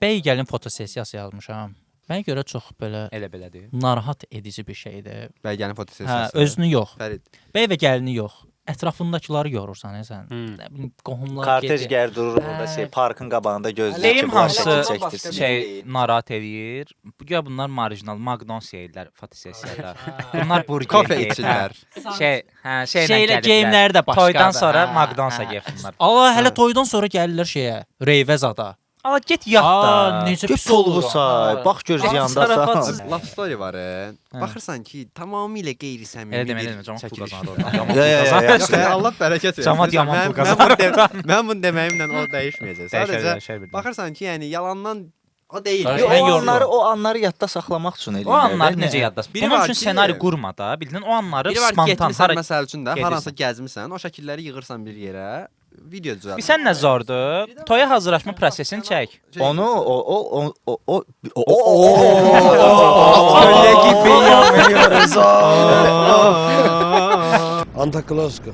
Bəy gəlin fotosessiyası yazmışam. Mənə görə çox belə Elə belədir. narahat edici bir şeydir. Bəy gəlin Hə, fotosessiyası. özünü yox. Fərid. Bəy və gəlini yox. Ətrafındakıları yorursan, hə sən. Hmm. Nə bilim, qohumlar Kortej gedir. gəlir durur orada Hə. şey parkın qabağında gözləyir Deyim ki, bunlar hansı şəkil çəkdirsin. şey narahat eləyir. Güya bunlar marjinal McDonald's yeyirlər fotosessiyada. Bunlar burger Kofe yeyir, içirlər. Hə. Şey, hə, şeylə Şeylə gəliblər. geyimləri də başqadır. Toydan sonra Hə, McDonald's-a hə. gedib bunlar. Allah hələ toydan sonra gəlirlər şeyə, Reyvəzada. Ala get yat da. Aa, necə Get pis olur. pulvu say. Bax gör ziyandasan. Zarafatsız. Love story var. E. Baxırsan ki, tamamilə qeyri-səmimi Elə demə, bir elə demə, camaat pul çəkiliş. qazanır oradan. Yaman Ya, pul ya, ya, qazanır. ya. Yox, e, Allah bərəkət versin. Camaat yaman Mən- pul qazanır. Mən bunu deməyimlə o dəyişməyəcək. Dəyişər, Sadəcə dəyişər bir dənə. baxırsan ki, yəni yalandan o deyil. Qardaş, Yo, mən o yoruldum. anları o anları yadda saxlamaq üçün eləyirlər. O anları də, necə nə? yaddaş? Biri Bunun var üçün ki- ssenari qurma da, bildin? O anları Biri var ki, spontan getmisən hara məsəl üçün də gedirsən. haransa gəzmisən, o şəkilləri yığırsan bir yerə, video düzəldirsən. Bilsən nə zordur? Toya hazırlaşma prosesini çək. Şey Onu o o o o o o o Öyle gibi yanıyoruz. Antaklıoska.